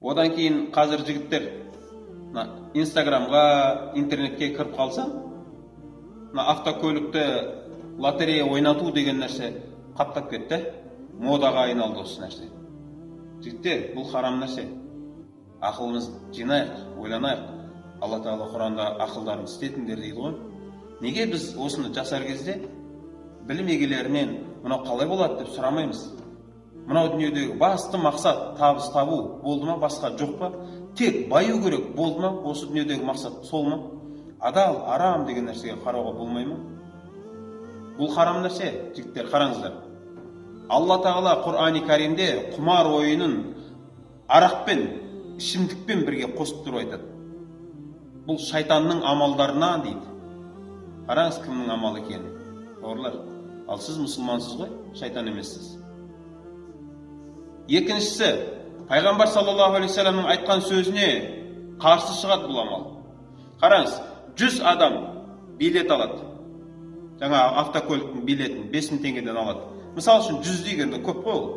Одан кейін қазір, жігіттер, мына Инстаграмға, интернетке кіріп қалсаң, мына автокөлікті лотерея ойнату деген нәрсе қаптап кетті, модаға айналды осы нәрсе. Жігіттер, бұл харам нәрсе. Ақылымызды жинайық, ойланайық. Алла Тағала Құранда «ақылдарыңды істетіңдер» дейді ғой. Неге біз осыны жасар кезде білім егелерінен «мынау қалай болады» деп сұрамаймыз? Мынау дүниедегі басты мақсат табыс табу болды ма, басқа жоқ па? Тек баю керек болды ма? Осы дүниедегі мақсат сол ма? Адал, арам деген нәрсеге қарауға болмай ма? Бұл харам нәрсе, жігіттер. Қараңыздар, Алла Тағала Құрани Кәрімде құмар ойынын арақпен, ішімдікпен бірге қосып тұрып айтады. «Бұл шайтанның амалдарынан» дейді. Қараңыз, кімнің амалы екенін, бауырлар. Ал сіз мұсылмансыз ғой, шайтан емессіз. Екіншісі, пайғамбар саллаллаху алейхи вассаламның айтқан сөзіне қарсы шығады бұл амал. Қараңыз, 100 адам билет алады, жаңа автокөліктің билетін 5000 теңгеден алады, мысалы үшін. 100 дегенде көп қой ол.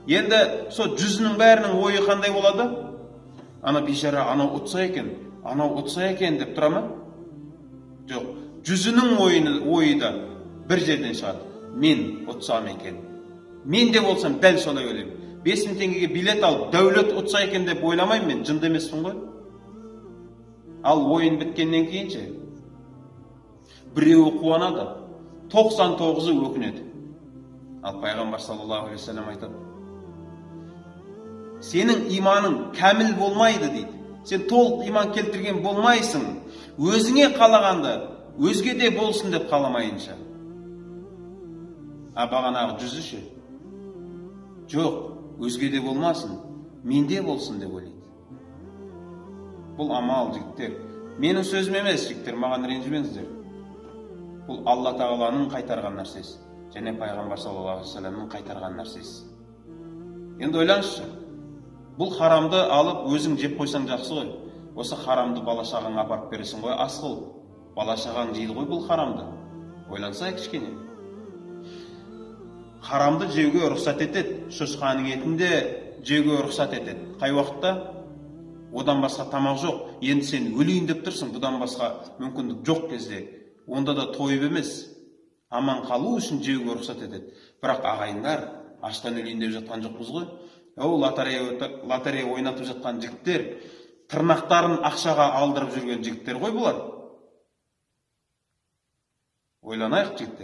Енді сол 100-інің бәрінің ойы қандай болады? «Ана бейшара, анау ұтса екен, анау ұтса екен» деп тұра ма? Жоқ, 100-інің ойы да бір жерден шығады: «Мен ұтсам екен». Мен де болсам, дәл солай ойлаймын. 5000 теңгеге билет алып, Дәулет ұтса екен деп ойламаймын, мен жынды емеспін ғой. Ал ойын біткеннен кейін ше? Біреуі қуанады, 99-ы өкінеді. Ал пайғамбар саллаллаху алейхи вассалам айтады: «Сенің иманың кәміл болмайды», – дейді. «Сен толық иман келтірген болмайсың, өзіңе қалағанды өзге де болсын деп қаламайынша». А бағанағы 100-і ше? «Жоқ, өзге де болмасын, менде болсын» деп ойлайды. Бұл амал, жігіттер, менің сөзім емес. Жігіттер, маған ренжімеңіздер, бұл Алла Тағаланың қайтарған нәрсесі және пайғамбар саллаллаху алейхи вассаламның қайтарған нәрсесі. Енді ойлаңызшы, бұл харамды алып өзің жеп қойсаң, жақсы ғой. Осы харамды бала шағаңа апарып бересің ғой ас қылып, бала шағаң жейді ғой бұл харамды. Ойланса кішкене. Харамды жеуге рұқсат етеді, шошқаның етін де жеуге рұқсат етеді. Қай уақытта? Одан басқа тамақ жоқ, енді сен өлейін деп тұрсың, бұдан басқа мүмкіндік жоқ кезде, онда да тойып емес, аман қалу үшін жеуге рұқсат етеді. Бірақ, ағайындар, аштан өлейін деп жатқан жоқпыз ғой. Оу, лотерея ойнатып жатқан жігіттер тырнақтарын ақшаға алдырып жүрген жігіттер ғой бұлар. Ойланайық, жігіттер.